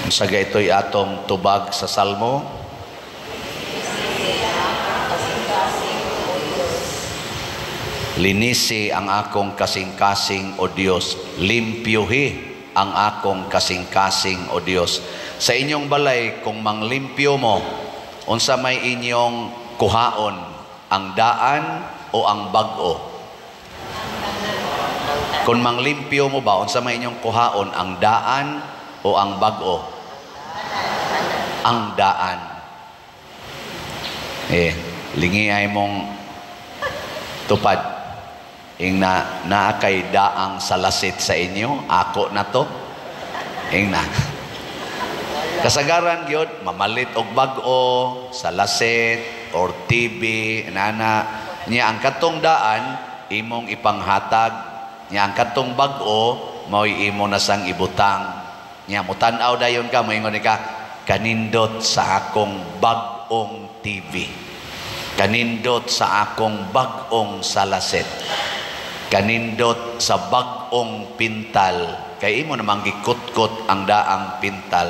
Unsa ito'y atong tubag sa Salmo? Linisi ang akong kasing-kasing, O Dios. Limpyuhi ang akong kasing-kasing, O Dios. Sa inyong balay, kung manglimpyo mo, unsa may inyong kuhaon, ang daan o ang bag-o? Kung manglimpyo mo ba, unsa may inyong kuhaon, ang daan o ang bag-o? Ang daan. Eh, lingi ay mong tupad. Ing na naa kay daang salasit sa inyo, ako na to. Ing na. Kasagaran gyud mamalit og bag-o, salasit or TV, nana niya ang katong daan imong ipanghatag, niya ang katong bag-o mao'y imo na sang ibutang. Niya mutan-aw dayon ka, moingon ka, kanindot sa akong bag-ong TV. Kanindot sa akong bag-ong salasit. Kanindot sa bag-ong pintal. Kay imo namang gikutkot ang daang pintal.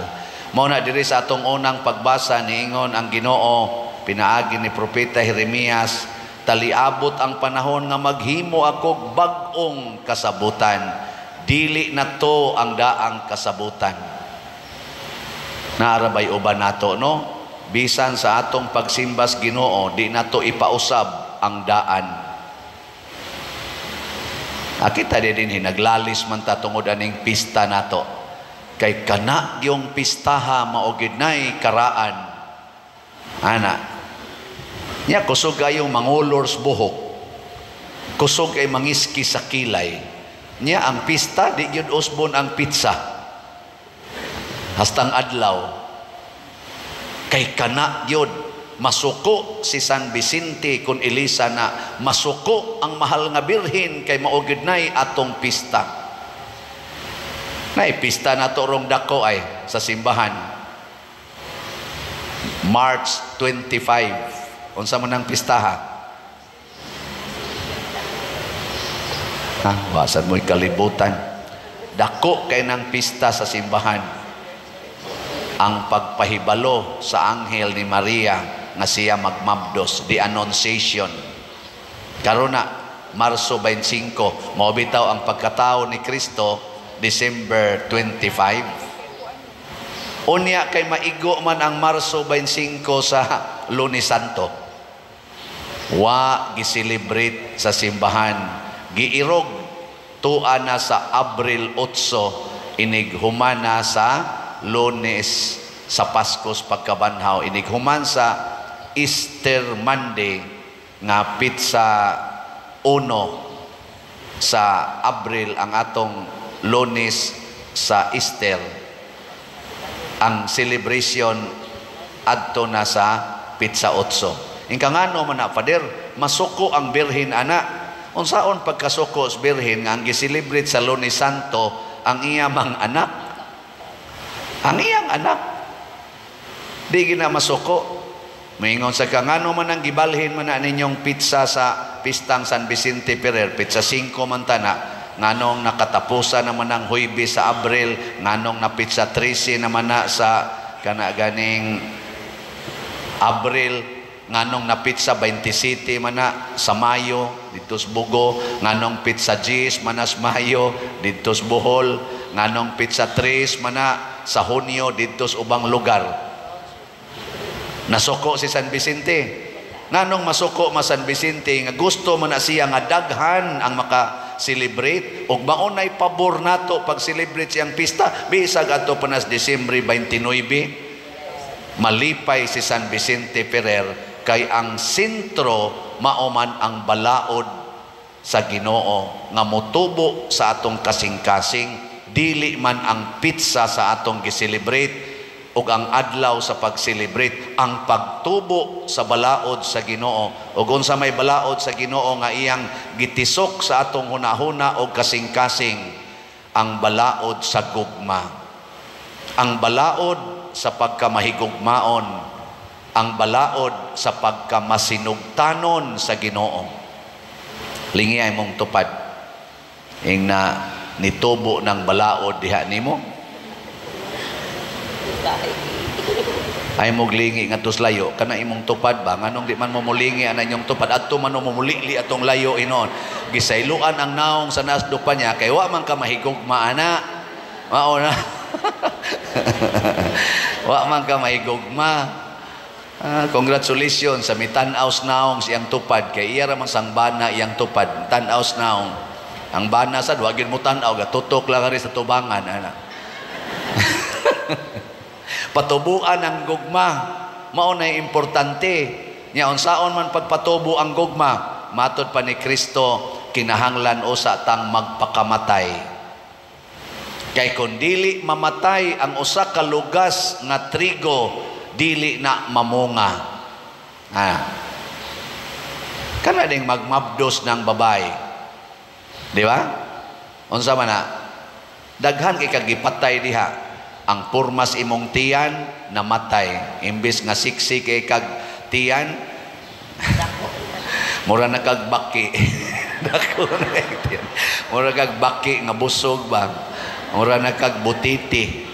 Mao na diri sa atong unang pagbasa niingon ang Ginoo pinaagi ni Propeta Jeremias, taliabot ang panahon nga maghimo ako bag-ong kasabutan. Dili na to ang daang kasabutan. Naarabay uban nato, no? Bisan sa atong pagsimbas Ginoo, di nato ipausab ang daan. Akita di din naglalis man ta tungod aning pista nato. Kay kana gyung pistaha mao gid nay karaan. Ana. Nya kusog kayong mangulor sa buhok. Kusog kay mangiski sa kilay. Nya ang pista di gyud usbon ang pizza. Hastang adlaw. Kay kana gyud masuko si San Vicente kun ilisa na masuko ang mahal nga birhen kay mao gyud nay atong pista. Nay pista nato rong dako ay sa simbahan. March 25. Unsa man ang pistaha? Ha, wasan mo'y kalibutan. Dako kay nang pista sa simbahan. Ang pagpahibalo sa anghel ni Maria nga siya magmabdos, the Annunciation. Karon na Marso 25, mao bitaw ang pagkatao ni Kristo December 25. Unya kay maigo man ang Marso 25 sa Lunes Santo. Wa gi-celebrate sa simbahan, giirog tua na sa Abril 8, inig humana sa Lunes sa Paskos pagkabanhaw, inig human sa Easter Monday nga pitsa 1 sa Abril ang atong Lunes sa Easter. Ang celebration adto na sa pitsa 8. Ingka ngano man na, Father, masuko ang birhen ana. Unsaon pagkasuko sa birhen nga ang gi-celebrate sa Lunes Santo ang iya mang anak? Ang iyang anak. Di gina masuko. Maingon sa ka, ngano man ang gibalhin man na ninyong pizza sa pistang San Vicente Ferrer, pizza 5 man tana, nganong nakatapusan naman ang Huwebes sa Abril, nganong na pizza 13 naman na sa kana ganing Abril, nganong na pizza 27 man na sa Mayo dito sa Bugo, nganong pizza 10 man na sa Mayo dito sa Bohol, nganong pizza 3 man na sa Hunyo dito sa ubang lugar. Nasuko si San Vicente. Nganong masuko ma San Vicente nga gusto man na siya nga daghan ang maka-celebrate ug maunay pabor nato pag-celebrate siyang pista bisag adto pa nas Disyembre 29. Malipay si San Vicente Ferrer kay ang sentro mao man ang balaod sa Ginoo nga motubo sa atong kasing-kasing, dili man ang pizza sa atong gi-celebrate ug ang adlaw sa pag-celebrate, ang pagtubo sa balaod sa Ginoo. Ug unsa may balaod sa Ginoo nga iyang gitisok sa atong hunahuna og kasing-kasing, ang balaod sa gugma, ang balaod sa pagkamahigugmaon, ang balaod sa pagkamasinugtanon sa Ginoo. Lingi ay mong tupad ing na nitubo ng balaod diha nimo. Ay moglingi nga layo kana imong tupad ba, nganong di man mo mulingi ana inyong tupad? Adto man mo mulili atong layo inon, gisayloan ang naong sa nasdo pa niya kay wa man ka mahigugma ana. Mao na, wa man ka mahigugma. Ah, congratulations sa mitan-aw naong siyang tupad kay iya ra man sang bana iyang tupad, tan-aw naong. Ang bana sad wa gyud mo tan-aw, gatutok lang ari sa tubangan ana. Patubuan ang gugma, mao na importante nya. Unsaon man pagpatubo ang gugma? Matod pa ni Kristo, kinahanglan usa tang magpakamatay, kay kon dili mamatay ang usa ka lugas nga trigo, dili na mamunga. Ah, kana ding magmabdos ng babae, di ba? Unsa man na, daghan kay kagipatay diha. Ang purmas imong tiyan, namatay. Imbis nga siksi kay kag tiyan, mura na kag baki. Dako na kay tiyan, mura kag baki nga busog ba, mura na kag butiti.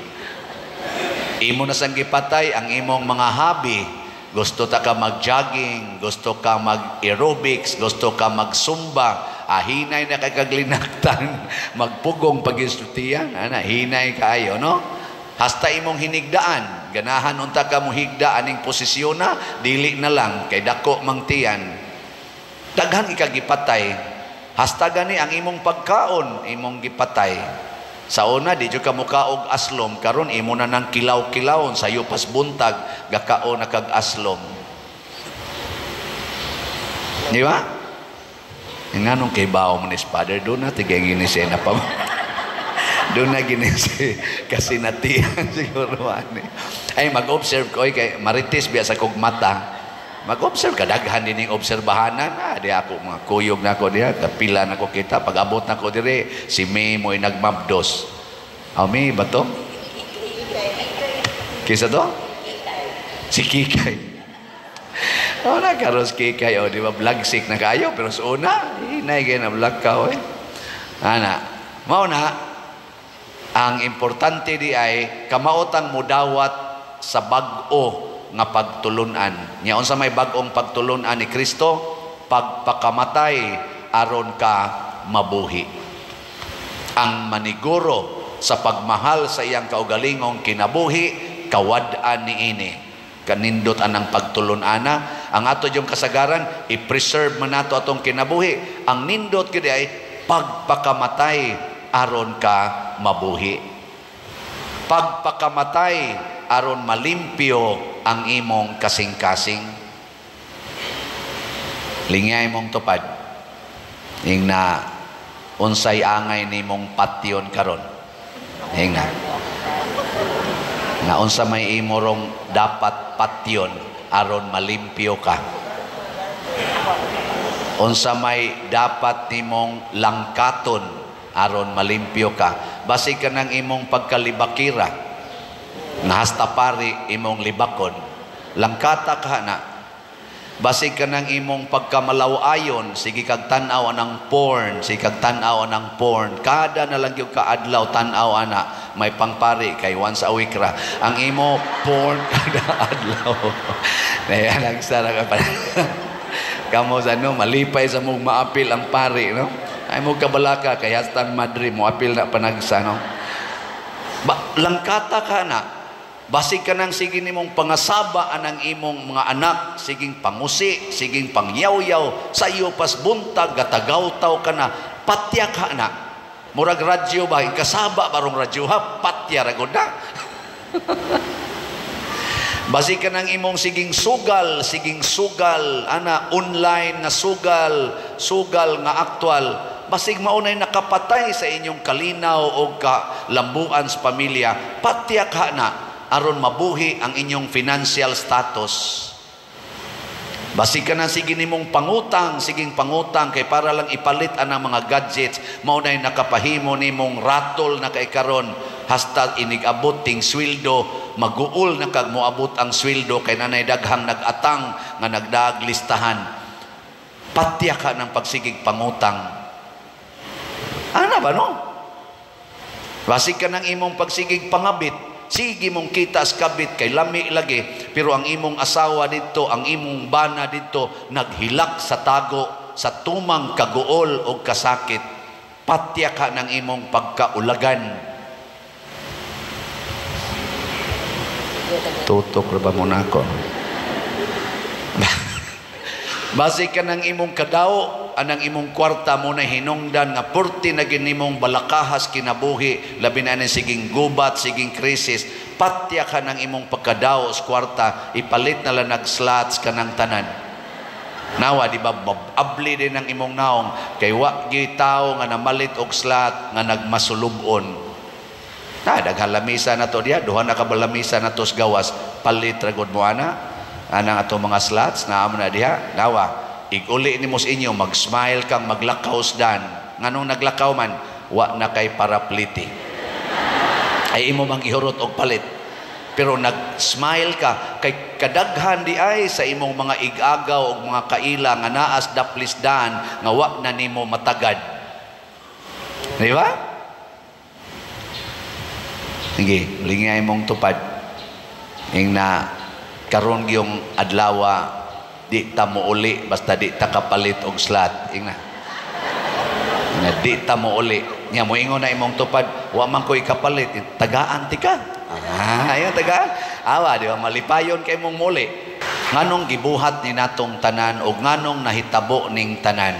Imo na sang gipatay ang imong mga hobby. Gusto ta ka mag-jogging, gusto ka mag-aerobics, gusto ka mag-zumba. Ah, hinay na kay kag linaktan, magpugong pag-isultiyan ana, hinay kaayo, no? Hasta imong hinigdaan, ganahan unta ka mo higda aning posisyon na, dili na lang kay dako mang tiyan. Daghan ikagipatay. Hasta gani ang imong pagkaon, imong gipatay. Sa una di jud ka mukaog aslom, karon imo na nang kilaw-kilawon sayo pas buntag gakaon na kag aslom. Di ba? Nganong kay bao mo ni Father do na tigay gini siya na pa. Doon na ginisi kasi natiyan siguro ani. Ay mag-observe ko, ay kay marites biya sa kog mata. Mag-observe ka, daghan din yung obserbahanan. Ah, di ako mga kuyog na ako diha, kapila na ko kita pag abot na ko dire, si May mo'y nagmabdos. Oh, May ba to? Kisa to? Si Kikay. Oh, na karos Kikay, oh, di ba vlog sick na kayo, pero sa una, hinay kay na vlog ka, oy. Ana, mao na ang importante di ay kamaotang mudawat sa bag-o nga pagtulunan. Nya unsa may bag-ong pagtulunan ni Kristo? Pagpakamatay aron ka mabuhi. Ang maniguro sa pagmahal sa iyang kaugalingong kinabuhi, kawad-an niini. Kanindot anang pagtulun-ana. Ang ato yung kasagaran, i-preserve man nato atong kinabuhi. Ang nindot gyud ay pagpakamatay aron ka mabuhi. Pagpakamatay aron malimpyo ang imong kasing-kasing. Lingay mong tupad. Ing na unsay angay nimong patyon karon. Ing na. Na unsa may imorong dapat patyon aron malimpyo ka. Unsa may dapat nimong langkaton aron malimpyo ka. Basi ka ng imong pagkalibakira, nga hasta pari imong libakon, langkata ka na. Basi ka ng imong pagkamalaw-ayon, sige kag tan-aw anang porn, sige kag tan-aw anang porn. Kada na lang gyud ka adlaw tan-aw ana, may pangpari kay once a week ra. Ang imo porn kada adlaw. Nayan ang sara ka pa. Kamo sa no, malipay sa mong maapil ang pari, no? Ay mo kabalaka kay hastang madre mo apil na panagsa, no? Ba, langkata ka na. Basig ka nang sige nimong pangasaba anang imong mga anak, siging pangusi, siging pangyaw-yaw, sa iyo pas buntag, gatagaw-taw ka na, patya ka na. Murag radyo ba, kasaba barong radyo ha, patya ragod na. Basig ka ng imong siging sugal, ana, online nga sugal, sugal nga aktual. Basig maunay nakapatay sa inyong kalinaw o kalambuan sa pamilya, patya ka na aron mabuhi ang inyong financial status. Basig ka na sige nimong pangutang, siging pangutang kay para lang ipalit ang mga gadgets, maunay nakapahimo nimong ratol na kay karon hasta inigabot ting sweldo, maguol na kag moabot ang sweldo kay nanay daghang nag-atang nga nagdaglistahan. Patya ka ng pagsigig pangutang. Ana ba no? Basig ka ng imong pagsigig pangabit, Sige mong kita sa kabit kay lami lagi, pero ang imong asawa dito, ang imong bana dito naghilak sa tago sa tumang kaguol o kasakit. Patya ka ng imong pagkaulagan. Tutok ra ba mo nako? Base ka ng imong kadaw, anang imong kwarta mo na hinungdan nga purti na ginimong balakahas kinabuhi, labi na ning siging gubat, siging krisis, patya ka ng imong pagkadaw sa kwarta, ipalit na lang nag-slots ka ng tanan. Nawa, di ba, abli din ang imong naong, kay wa gyud tawo nga namalit og slot nga nagmasulubon. Na, daghan lamisa na to diya, duha na ka lamisa na to sa gawas, palit ra gud mo ana. Anang ato mga slots na amo na diha, nawa iguli nimo sa inyo, mag-smile kang maglakaw dan. Nganong naglakaw man, wa na kay parapliti. Ay imo mang gihurot og palit. Pero nag-smile ka kay kadaghan di ay sa imong mga igagaw og mga kaila nga naas daplis dan nga wa na nimo matagad. Di ba? Sige, lingay imong tupad. Ing na karon gyung adlawa di ta mouli basta di ta kapalit og slot. Ingna. Nga di ta mouli. Nya moingon na imong tupad, wa man koy kapalit, tagaan ti ka. Ah, ayo tagaan. Awa, di ba malipayon kay mong muli. Nganong gibuhat ni natong tanan og nganong nahitabo ning tanan?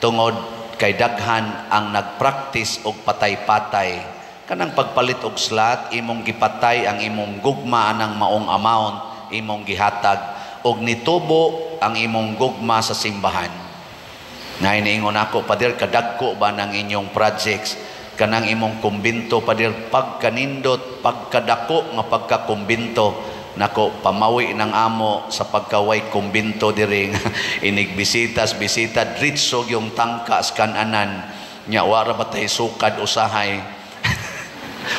Tungod kay daghan ang nagpraktis og patay-patay. Kanang pagpalit og slot, imong gipatay ang imong gugma anang maong amount imong gihatag og nitubo ang imong gugma sa simbahan. Nay niingon ako, pader, kadagko ba ng inyong projects? Kanang imong kumbinto, pader, pagkanindot, pagkadako nga pagkakumbinto. Nako, pamawi ng amo sa pagkaway kumbinto diri inigbisitas bisita dritso yung tangka sa kananan nya wara ba tay sukad usahay.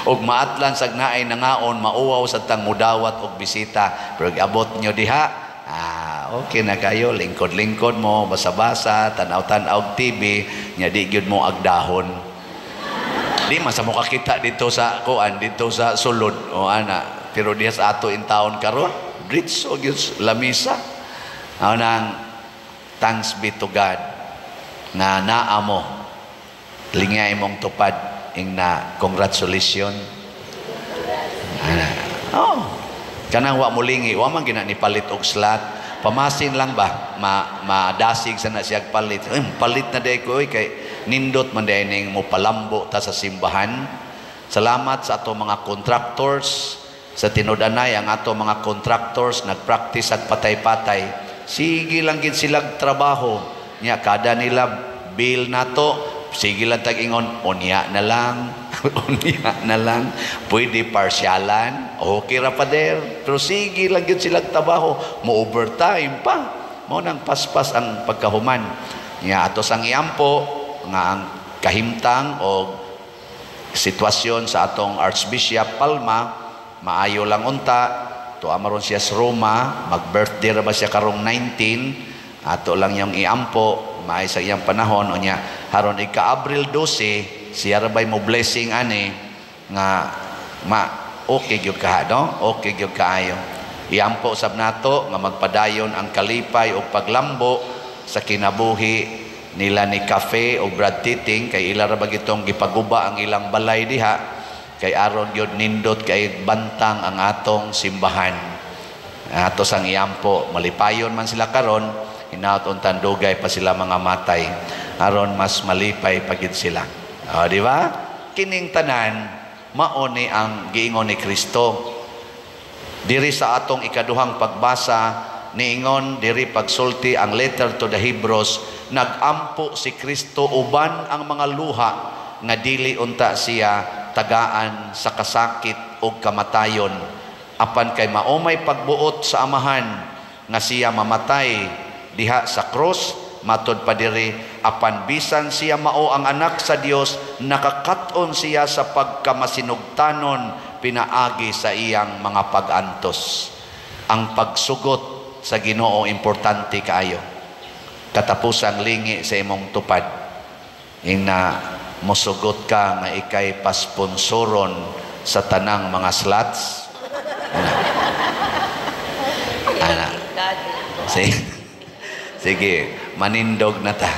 Og maatlan sag naay nangaon mauwaw sa tang mudawat og bisita, pero abot nyo diha, ah, okay na kayo, lingkod-lingkod mo, basa-basa, tanaw-tanaw TV nya di gyud mo agdahon. Di man sa mo kakita dito sa kuan, dito sa sulod o ana, pero diha sa ato in town karon dritso gyud lamisa. Nang thanks be to God nga naa mo, lingay mong tupad. Ing na congratulations. Ana. Oh. Kanang wa mo lingi, wa man gina ni palit og slot. Pamasin lang ba madasig sa na siyag palit. Eh, palit na day ko oy, kay nindot man day ning mo palambo ta sa simbahan. Salamat sa ato mga contractors sa tinud-anay. Ang ato mga contractors nagpractice ag patay-patay. Sige lang gid silag trabaho. Nya kada nila bill nato, sige lang tag-ingon, unya na lang, unya na lang, pwede parsyalan, okay ra pader, pero sige lang yun silang trabaho, mo overtime pa, mo nang paspas ang pagkahuman. Nya ato sang iampo, nga ang kahimtang o sitwasyon sa atong Archbishop Palma, maayo lang unta, tuwa maron siya sa Roma, mag-birthday ra ba siya karong 19, ato lang yung iampo, maay sa iyang panahon. Unya haron ika Abril 12 siya ra bay mo blessing ani nga ma okay gyud ka, no? Okay gyud kaayo. Iampo sab nato nga magpadayon ang kalipay ug paglambo sa kinabuhi nila ni Cafe o Brad Titing, kay ila ra ba gitong gipaguba ang ilang balay diha kay aron gyud nindot kay bantang ang atong simbahan. Ato sang iampo, malipayon man sila karon, hinaut untan dugay pa sila mga matay aron mas malipay pagid sila. O, di ba? Kining tanan mao ni ang giingon ni Kristo. Diri sa atong ikaduhang pagbasa niingon diri pagsulti ang letter to the Hebrews, nagampo si Kristo uban ang mga luha nga dili unta siya tagaan sa kasakit ug kamatayon, apan kay maumay pagbuot sa Amahan nga siya mamatay diha sa krus. Matod pa diri, apan bisan siya mao ang anak sa Dios, nakakaton siya sa pagkamasinugtanon pinaagi sa iyang mga pag-antos. Ang pagsugot sa Ginoo importante kaayo. Katapusang lingi sa imong tupad, ing na mosugot ka nga ikay pasponsoron Sa tanang mga sluts. Ana. Ana. Sige. Sige, manindog na ta.